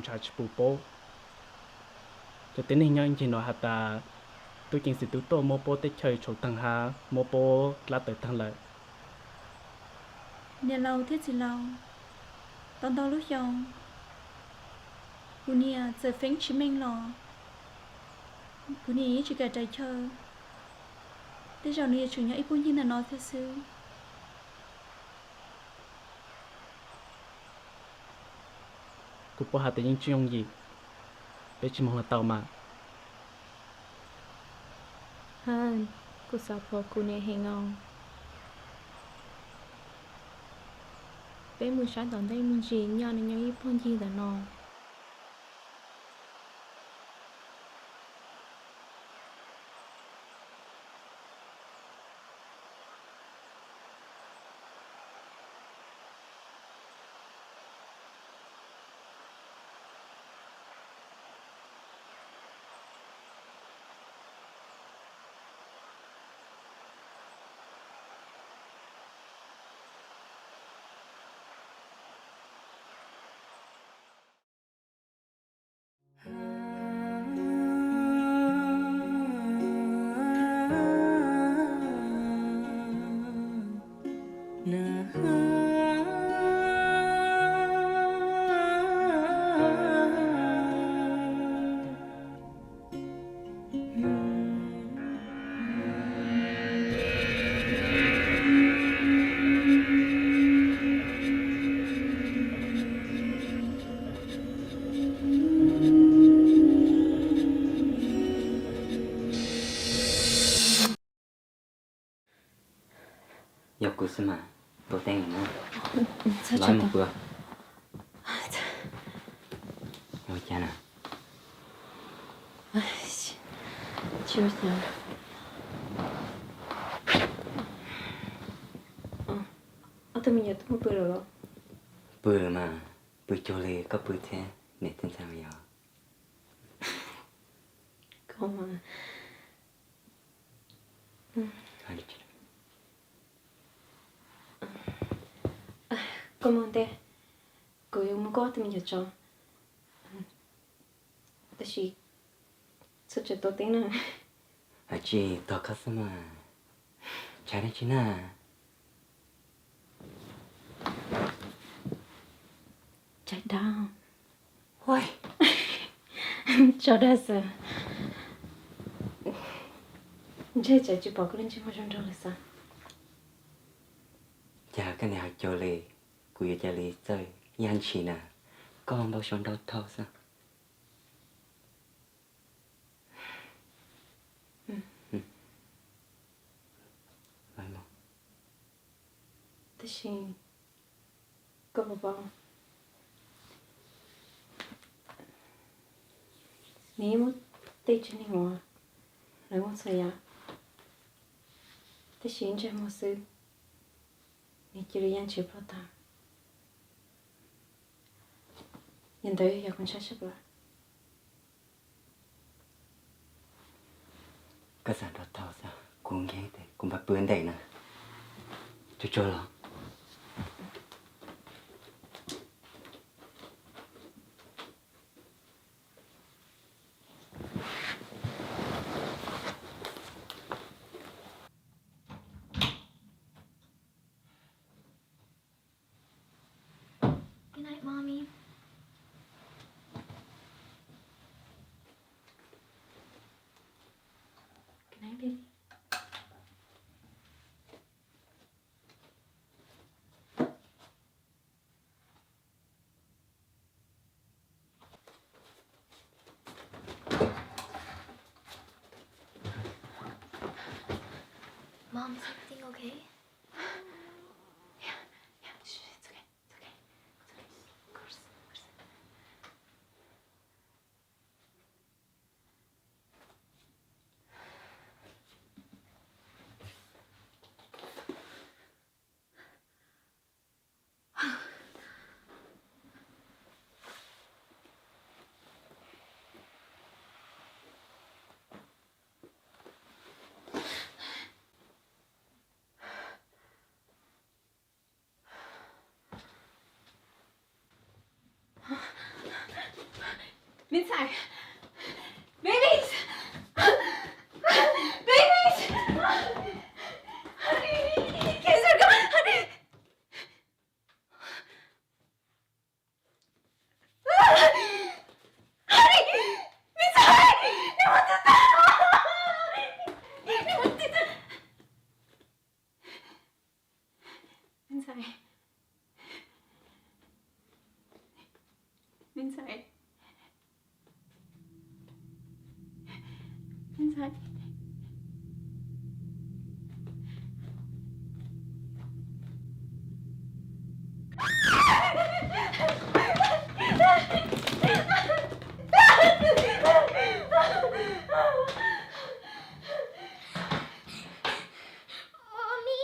ntshav tsis pub paub. Cov tib neeg nyob ib ncig no has tas tub ceev xwm twb tuaj muab puab teb chaws tshuam taag hab muab puab dlaab tawm taag lawm. Niam laus thiab txiv laus, tau ntau lub xyoo kuv niam txawm feeb tsis meej los kuv niam yeej tsis kam rais chaw. Tej zaum nws yuav tsum nyob ib puag ncig ntawm no thiab xwb. Kuv paub has tas yeej tsis yooj yim, peb tsis moog los tau mas. Kuv xav pom kuv niam heev os. Peb mus saib tom ntej me ntsis, nyob nws nyob ib puag ncig ntawm no. Yog kuv xwb mas, tua teeb lawm na. Los mus pw. Ua cas na? Ob tug me nyuam twb mus pw lawm los? Pw lawm mas, pw cuag li koj pw thiab niam thiab ntxawm yog. Koj mus ntej, kuv yuav mus koj ob tug me nyuam tso. Tab sis txhob tseem tua teeb na. Tsis tog koj xwb mas, ntshai dab tsi na. Ntshai dab. Tso dag xwb. Ntshe tseem tsis pom kuv lub ntsej muag zoo nraug li xwb. Cas koj niam hais cuag li, kuv yuav cia li txawj yaj ntshis na, koj npau suav nraug dhau xwb. Tab sis koj puas paub, nws yeej muaj tej tsev neeg uas lawv muaj txhua yam, tab sis ntsej muag xwb nws cia li yaj ntshis ploj tag. Yog ntawd yog kuv ntshai tshaj plaws. Koj xav nrog tau xwb, kuv nkees tes kuv npaj pw ntej na. Tsuag tsuag los. Good night, Mommy. Good night, baby. Mom, is everything okay? Yeah, yeah, shh, it's okay, it's okay, it's okay. Of course, of course. Me ntxhais. Babies. Babies. Honey, kiss her. Come on, honey. Honey, me ntxhais, neb mus twg tag? Neb mus twg tag? Me ntxhais. Me ntxhais. Me ntxhais. Mommy.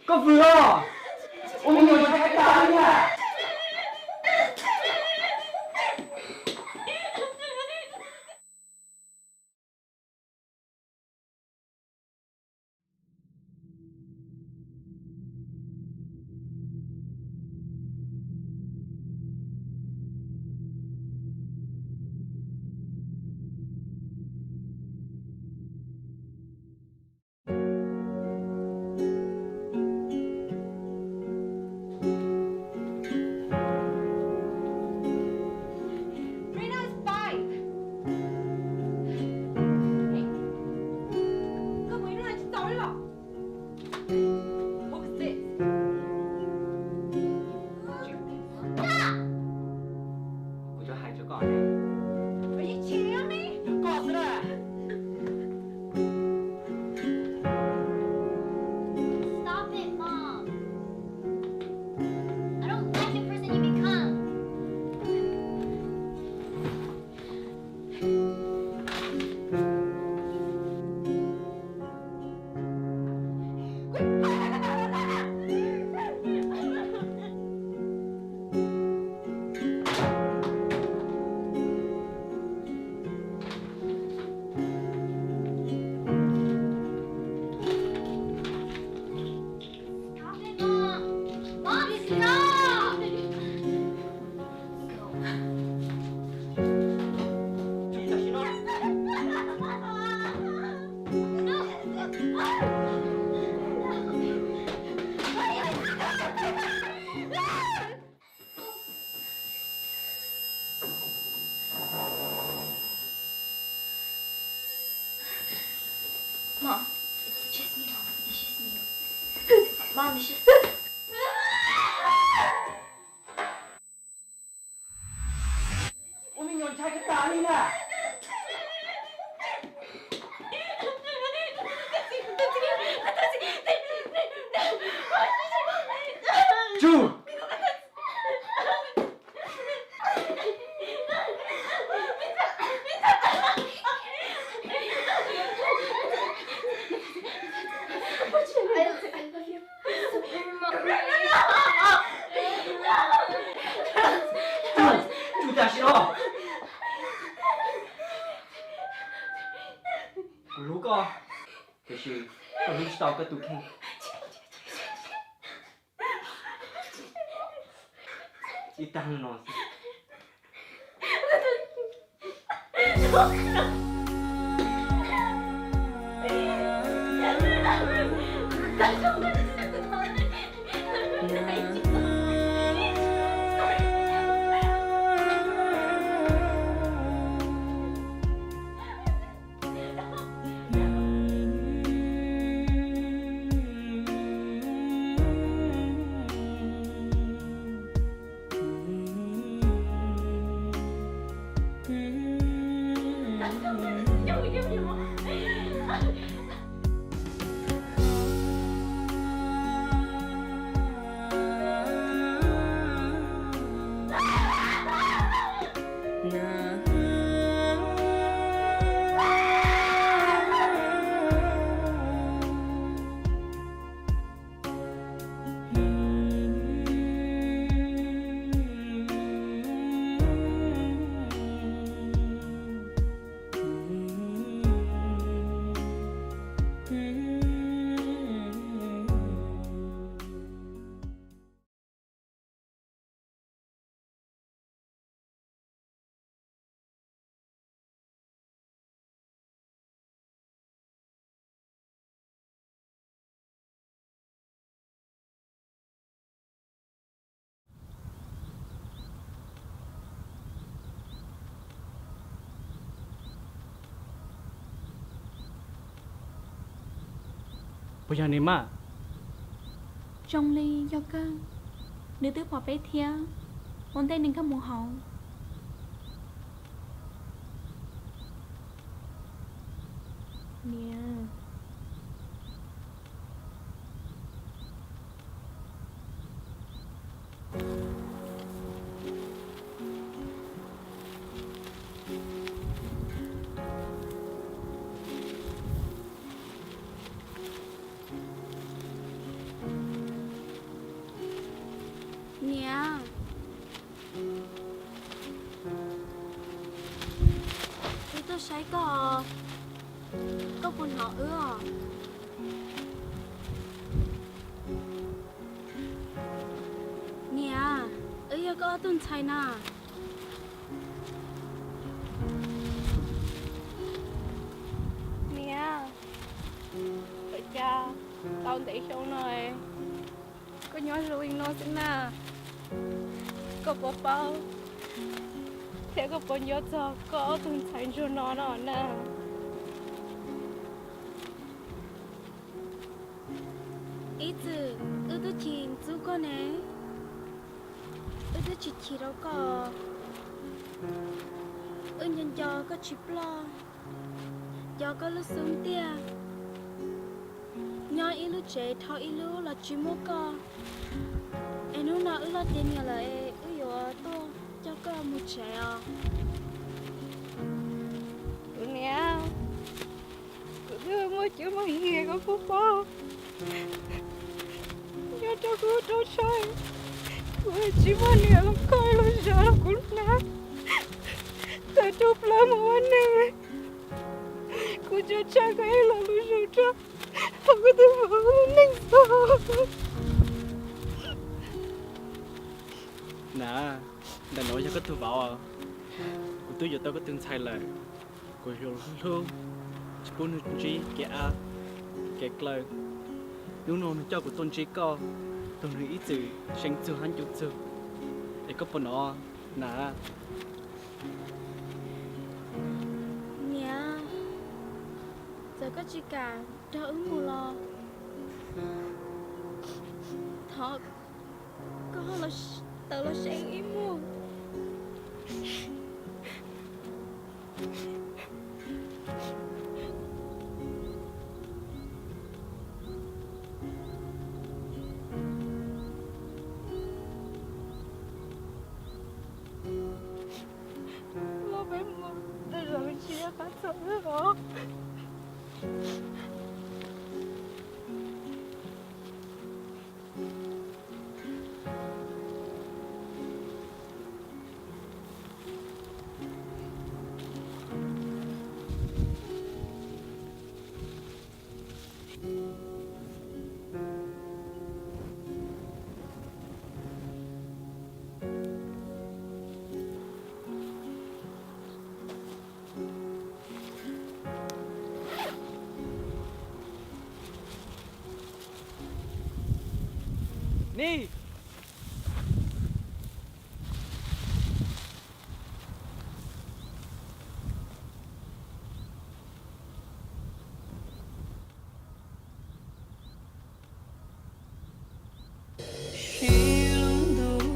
Koj vwm os, ua me nyuam ntshai tas li na. Rena is five. Hey. Koj mus ib lub no tsis tau li los? What was this? Kuv cov hais rau koj ne. Are you kidding me? Yog koj xwb na. Stop it, Mom. I don't like the person you become. Stop it, Mom. Mom, stop. Mom, it's just me, Mom. It's just me. Mom, it's just Ua me nyuam ntshai kawg tas li na. Tsum. Tsum, tsum tam sim no. Kuv hlub koj, tiam sis koj hlub tsis tau koj tus kheej. Ib tag no xwb. Puas yog nws mas? Zoo li yog kawg, nws twb pom peb thiab. Ua ntej nws nkag mus hauv. Niam. Niam, wb tuaj saib koj, koj puas hnov wb os? Niam, wb yog koj ob tug ntxhais na. Niam, ua cas tau ntev xyoo no koj nyob zoo li no xwb na? Koj puas paub thiab koj puas nco txog koj ob tug ntxhais ntsuag no no na? Ib txwm wb twb tsis ntxub koj ne, wb twb tsis chim rau koj. Wb nco nco koj tsis ploj, nco koj lub xub ntiag, nyob ib lub tsev dhau ib lub los tsis muaj koj. Es hnub no wb loj tiav niam lawm es wb yuav tuaj coj koj mus tsev os. Kuv niam, kuv twb muaj cuab muaj yig koj puas paub. Nyob rau kuv rau tshaj, kuv tsis muaj niam los koj los zam los kuv hnav, tawm rooj plaub mus ua neej. Kuv nco tshaj koj ib lo lus zoo rau kuv tus vauv lub neej xwb. Na, ntawm no yog koj tus vauv, kuv twb yuav tau koj tus ntxhais lawm. Kuv yuav hlub, tsis pub nws ntsib kev av kev klaw. Hnub no nws coj kuv tuaj ntsib koj, tus nws ib txwm seev txug hab ncu txug. Es koj puas hnov na? Niam, txawm koj tsis kam nrog wb mus los thov koj tawm los saib wb ib mus. Los peb mus, tej zaum tsis yog qab txog wb os. Ni! Sib lub ntuj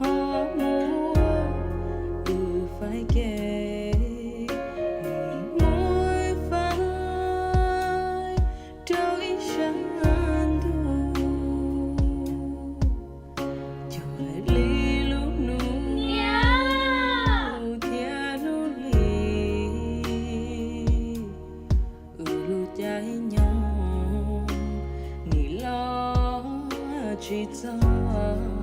ho muab wb faib kev, muab wb faib rau ib sab ntuj. Cuag li lub hnub thiab hnub hli, wb lub caij nyoog nim los tsis txog.